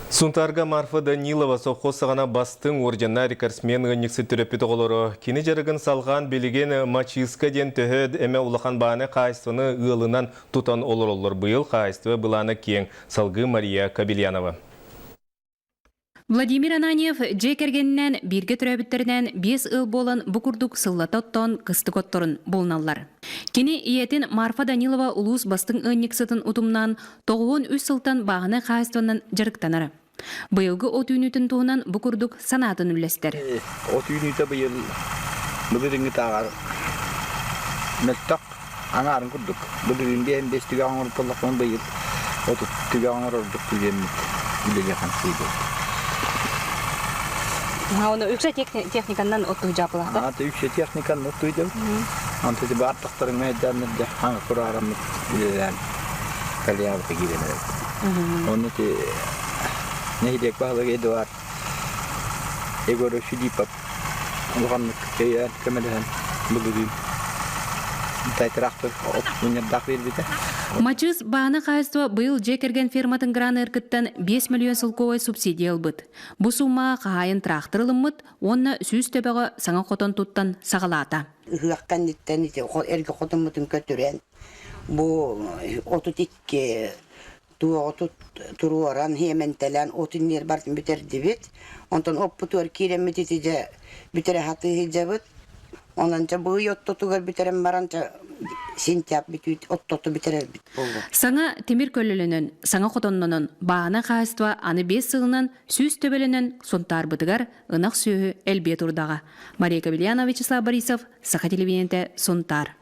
Сунтаарга Марфа Данилова совхоз саҕана бастыҥ уордьаннаах рекордсмен ыанньыксыт төрөппүт оҕолоро. Кини дьарыгын салҕаан билигин Мачыыска диэн төһө эмэ улахан бааны хаһаайыстыбаны ыалынан тутан олороллор. Быйыл хаһаайыстыба былаана киэҥ. Салгыы Мария Кобельянова. Владимир Ананьев дьиэ кэргэнинэн бииргэ төрөөбүттэринэн биэс ыал буолан бу курдук сыллата оттоон кыстык отторун булуналлар. Кини ийэтин Марфа Данилова улуус бастыҥ ыанньыксытын утумнаан 93 сылтан бааһынай хаһаайыстыбанан дьарыктанар. Быйылгы от үүнүүтүн туһунан бу курдук санаатын үллэстэр. От үүнүүтэ быйыл былырыыҥҥытааҕар мөлтөх аҥаарын курдук. Былырыын биэһин биэс түгэх оҥорор буоллахпына быйыл 30 түгэх оҥорордук түгэммит үлэлиэх-хамсыыбыт. Оны үксэ техниканнан оттуу дьаапылаахтар. Ата үксэ техниканнан оттуйдум. Онто баар тахтарыҥ мэйдээннэр дьэ хаҥа кураараммыт үлэлээн кальябыта киирэн эрэбит. Онно ти нэһилиэк баһылыга Эдуард Егорович Филиппов улаханнык өйөөн көмөлөһөн былырыын тайтрактор от мунньардаах биэрбитэ. Мачыыс бааны хаһайыстыба быйыл дьиэ кэргэн ферматын граныыркыттан 5 миллион солкуобай субсидия ылбыт. Бу суумаҕа хаһаайын трактор ылыммыт уонна 100 төбөҕө саҥа хотон туттан саҕалаата. Ыһыах кэнниттэн ити эргэ хотоммутун көтүрэн бу 32 туоҕу туруоран, хиэмэнтэлээн отун ньиэр барытын бүтэрдибит. Онтон оппутугар киирэммит ити дьэ бүтэрэ сатыы сылдьабыт. Онон дьэ бу ый оттотугар бүтэрэн баран дьэ сентябрь бүтүүт оттоту бүтэрэрбит буолуо. Саҥа тимир көлөлөнөн, саҥа хотоннонон, бааһынай хаһаайыстыба аны 5 сылынан 100 төбөлөнөн Сунтаарбытыгар ынах сүөһү элбиэ турдаҕа. Мария Кобельянова, Вячеслав Борисов, Саха телевидениетэ, Сунтаар.